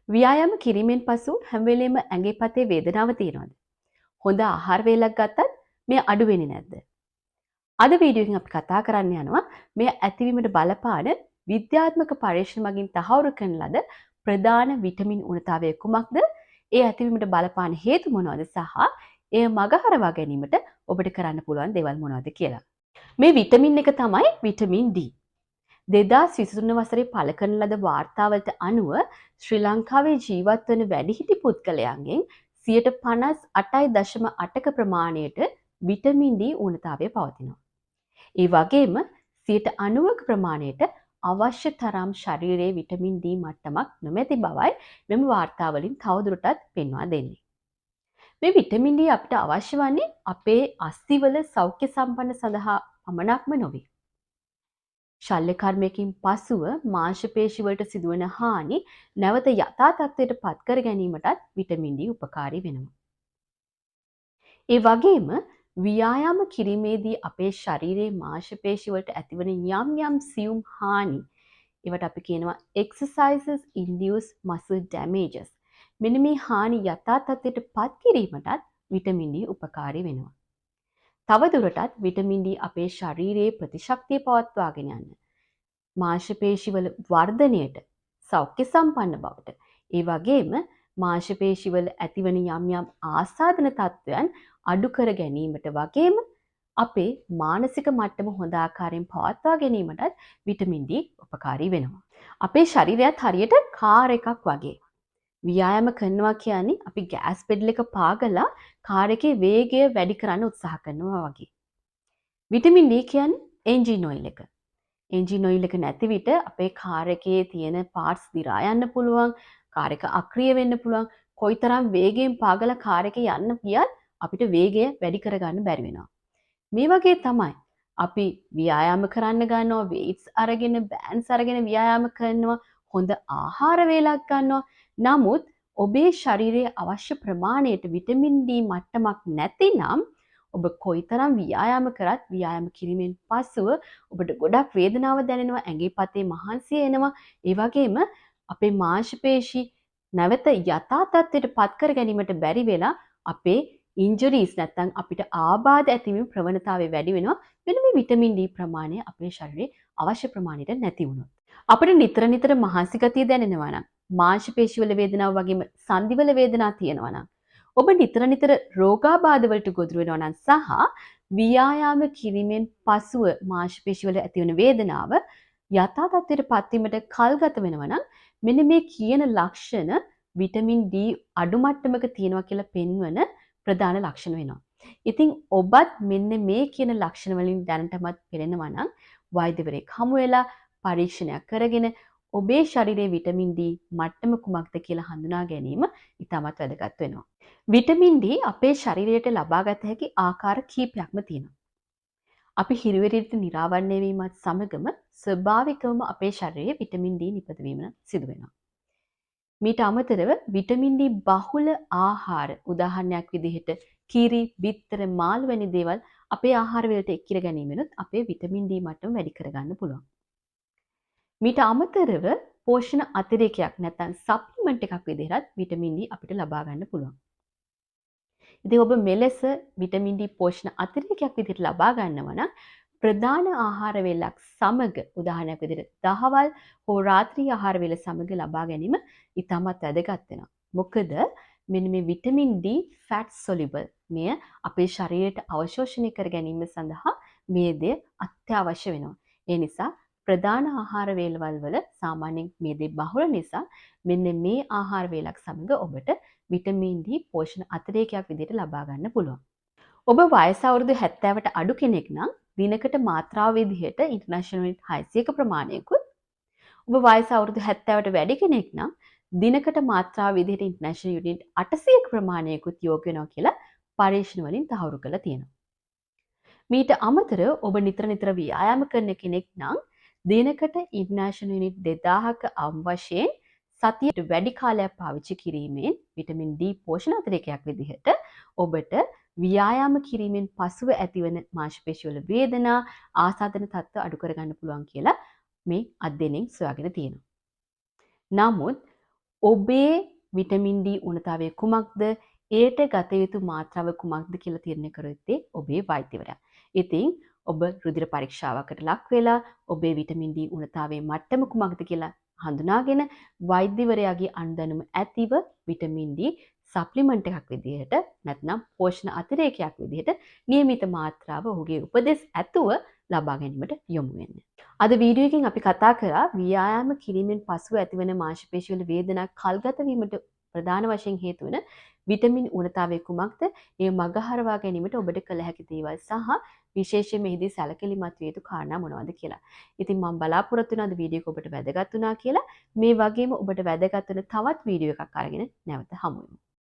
ව්‍යායාම කිරීමෙන් පසු හැම වෙලේම ඇඟේ පතේ වේදනාව තියෙනවද? හොඳ ආහාර වේලක් ගත්තත් මෙය අඩු වෙන්නේ නැද්ද? අද වීඩියෝ එකෙන් අපි කතා කරන්න යනවා මෙය ඇතිවීමට බලපාන විද්‍යාත්මක පර්යේෂණ මගින් තහවුරු කරන ලද ප්‍රධාන විටමින් ඌනතාවය කුමක්ද? ඒ ඇතිවීමට බලපාන හේතු මොනවද සහ එය මගහරවා ගැනීමට ඔබට කරන්න පුළුවන් දේවල් මොනවද කියලා. මේ විටමින් එක තමයි විටමින් D. 2023 වසරේ පළ කරන ලද වාර්තාවලට අනුව ශ්‍රී ලංකාවේ ජීවත් වන වැඩිහිටි පුද්ගලයන්ගෙන් 58.8ක ප්‍රමාණයට විටමින් D ඌනතාවය පවතිනවා. ඒ වගේම 90ක ප්‍රමාණයට අවශ්‍ය තරම් ශරීරයේ විටමින් D මට්ටමක් නොමැති බවයි මෙම වාර්තාවලින් තවදුරටත් පෙන්වා දෙන්නේ. මේ විටමින් D අපිට අවශ්‍ය වන්නේ අපේ අස්ථිවල සෞඛ්‍ය සම්පන්න සඳහා පමණක්ම නොවේ. ශල්‍ය කර්මයකින් පසුව මාංශ පේශි වලට සිදුවන හානි නැවත යථා තත්ත්වයට පත් කර ගැනීමටත් විටමින් D උපකාරී වෙනවා. ඒ වගේම ව්‍යායාම කිරීමේදී අපේ ශරීරයේ මාංශ පේශි වලට ඇතිවන යම් යම් සියුම් හානි, ඒවට අපි කියනවා exercises induced muscle damages. මෙන්න මේ හානි යථා තත්ත්වයට පත් කිරීමටත් විටමින් D උපකාරී වෙනවා. තව දුරටත් විටමින් D අපේ ශරීරයේ ප්‍රතිශක්තිය පවත්වාගෙන යන්න, මාංශ පේශිවල වර්ධනයට, සෞඛ්‍ය සම්පන්න බවට, ඒ වගේම මාංශ පේශිවල ඇතිවන යම් යම් ආසාදන තත්ත්වයන් අඩු කර ගැනීමට වගේම අපේ මානසික මට්ටම හොඳ ආකාරයෙන් පවත්වා ගැනීමටත් විටමින් D උපකාරී වෙනවා. අපේ ශරීරයත් හරියට කාර් එකක් වගේ. ව්‍යායාම කරනවා කියන්නේ අපි ගෑස් පෙඩල් එක පාගලා කාර් එකේ වේගය වැඩි කරන්න උත්සාහ කරනවා වගේ. විටමින් D කියන්නේ එන්ජින් ඔයිල් එක. එන්ජින් ඔයිල් එක නැති විට අපේ කාර් එකේ තියෙන පාර්ට්ස් දිරා යන්න පුළුවන්, කාර් එක අක්‍රිය වෙන්න පුළුවන්. කොයිතරම් වේගයෙන් පාගලා කාර් එකේ යන්න ගියත් අපිට වේගය වැඩි කරගන්න බැරි වෙනවා. මේ වගේ තමයි අපි ව්‍යායාම කරන්න ගන්නවා, වෙයිට්ස් අරගෙන, බෑන්ඩ්ස් අරගෙන ව්‍යායාම කරනවා, හොඳ ආහාර වේලක් ගන්නවා. නමුත් ඔබේ ශරීරයේ අවශ්‍ය ප්‍රමාණයට විටමින් D මට්ටමක් නැතිනම් ඔබ කොයිතරම් ව්‍යායාම කරත් ව්‍යායාම කිරීමෙන් පසුව ඔබට ගොඩක් වේදනාව දැනෙනවා, ඇඟේ පතේ මහන්සිය එනවා. ඒ වගේම අපේ මාංශ පේශි නැවත යථා තත්ත්වයට පත් කර ගැනීමට බැරි වෙලා අපේ ඉන්ජුරීස් නැත්තම් අපිට ආබාධ ඇතිවීම ප්‍රවණතාවය වැඩි වෙනවා. මෙන්න මේ විටමින් D ප්‍රමාණය අපේ ශරීරයේ අවශ්‍ය ප්‍රමාණයට නැති වුණොත්. අපිට නිතර නිතර මහන්සි ගතිය දැනෙනවා නම්, මාංශ පේශිවල වේදනාව වගේම සන්ධිවල වේදනා තියෙනවා නම්, ඔබ නිතර නිතර රෝගාබාධ වලට ගොදුරු වෙනවා නම් සහ ව්‍යායාම කිරීමෙන් පසුව මාංශ පේශිවල ඇතිවන වේදනාව යථා තත්ත්වයට පත්වීමට කල්ගත වෙනවා නම්, මෙන්න මේ කියන ලක්ෂණ විටමින් D අඩු මට්ටමක තියෙනවා කියලා පෙන්වන ප්‍රධාන ලක්ෂණ වෙනවා. ඉතින් ඔබත් මෙන්න මේ කියන ලක්ෂණ වලින් දැනටමත් පෙළෙනවා නම් වෛද්‍යවරයෙක් හමු වෙලා පරීක්ෂණයක් කරගෙන ඔබේ ශරීරයේ විටමින් D මට්ටම කුමක්ද කියලා හඳුනා ගැනීම ඉතාමත් වැදගත් වෙනවා. විටමින් D අපේ ශරීරයට ලබාගත හැකි ආකාර කීපයක්ම තියෙනවා. අපි හිරුවෙරියට නිරාවරණය වීමත් සමගම ස්වභාවිකවම අපේ ශරීරයේ විටමින් D නිපදවීම සිදු වෙනවා. මීට අමතරව විටමින් D බහුල ආහාර, උදාහරණයක් විදිහට කිරි, බිත්තර, මාළු වැනි දේවල් අපේ ආහාර වලට එක් කර ගැනීමෙනුත් අපේ විටමින් D මට්ටම වැඩි කරගන්න පුළුවන්. මීට අමතරව පෝෂණ අතිරේකයක් නැත්නම් සප්ලිමන්ට් එකක් විදිහටත් විටමින් D අපිට ලබා ගන්න පුළුවන්. ඉතින් ඔබ මෙලෙස විටමින් D පෝෂණ අතිරේකයක් විදිහට ලබා ගන්නවා නම් ප්‍රධාන ආහාර වේලක් සමග, උදාහරණයක් විදිහට දහවල් හෝ රාත්‍රී ආහාර වේල සමග ලබා ගැනීම ඉතාමත් වැදගත් වෙනවා. මොකද මෙන්න මේ විටමින් D fat සොලියබල්. මෙය අපේ ශරීරයට අවශෝෂණය කර ගැනීම සඳහා මේ දේ අත්‍යවශ්‍ය වෙනවා. ඒ නිසා ප්‍රධාන ආහාර වේලවල් වල සාමාන්‍යයෙන් මේ දේ බහුල නිසා මෙන්න මේ ආහාර වේලක් සමග ඔබට විටමින් D පෝෂණ අතිරේකයක් විදිහට ලබා ගන්න පුළුවන්. ඔබ වයස අවුරුදු 70ට අඩු කෙනෙක් නම් දිනකට මාත්‍රාව විදිහට ඉන්ටර්නැෂනල් යුනිට් 600ක ප්‍රමාණයකුත්, ඔබ වයස අවුරුදු 70ට වැඩි කෙනෙක් නම් දිනකට මාත්‍රාව විදිහට ඉන්ටර්නැෂනල් යුනිට් 800ක ප්‍රමාණයකුත් යෝග්‍ය වෙනවා කියලා පර්යේෂණ වලින් තහවුරු කරලා තියෙනවා. මීට අමතරව ඔබ නිතර නිතර ව්‍යායාම කරන කෙනෙක් නම් දිනකට ඉන්ටර්නැෂනල් යුනිට් 2000ක අවම වශයෙන් සතියට වැඩි කාලයක් පාවිච්චි කිරීමෙන් විටමින් D පෝෂණ අතිරේකයක් විදිහට ඔබට ව්‍යායාම කිරීමෙන් පසුව ඇතිවන මාංශපේශිවල වේදනා, ආසාදන තත්ත්ව අඩු කරගන්න පුළුවන් කියලා මේ අධ්‍යයනයෙන් සොයාගෙන තියෙනවා. නමුත් ඔබේ විටමින් D ඌනතාවය කුමක්ද? එයට ගත යුතු මාත්‍රාව කුමක්ද කියලා තීරණය කර යුත්තේ ඔබේ වෛද්‍යවරයා. ඉතින් ඔබ රුධිර පරීක්ෂාවකට ලක් වෙලා ඔබේ විටමින් D ඌනතාවයේ මට්ටම කුමක්ද කියලා හඳුනාගෙන වෛද්‍යවරයාගේ අනුදැනුම ඇතිව විටමින් D සප්ලිමන්ට් එකක් විදිහට නැත්නම් පෝෂණ අතිරේකයක් විදිහට නියමිත මාත්‍රාව ඔහුගේ උපදෙස් ඇතුව ලබා ගැනීමට යොමු වෙන්න. අද වීඩියෝ එකෙන් අපි කතා කරා ව්‍යායාම කිරීමෙන් පසුව ඇතිවන මාංශපේශිවල වේදනා කල්ගත වීමට ප්‍රධාන වශයෙන් හේතු වන විටමින් ඌනතාවය කුමක්ද? එය මගහරවා ගැනීමට ඔබට කළ හැකි දේවල් සහ විශේෂයෙන් මෙහිදී සැලකිලිමත් විය යුතු කාරණා මොනවද කියලා. ඉතින් මම බලාපොරොත්තු වෙනවා අද වීඩියෝ එක ඔබට වැදගත් වුණා කියලා. මේ වගේම ඔබට වැදගත් වෙන තවත් වීඩියෝ එකක් අරගෙන නැවත හමු වෙමු.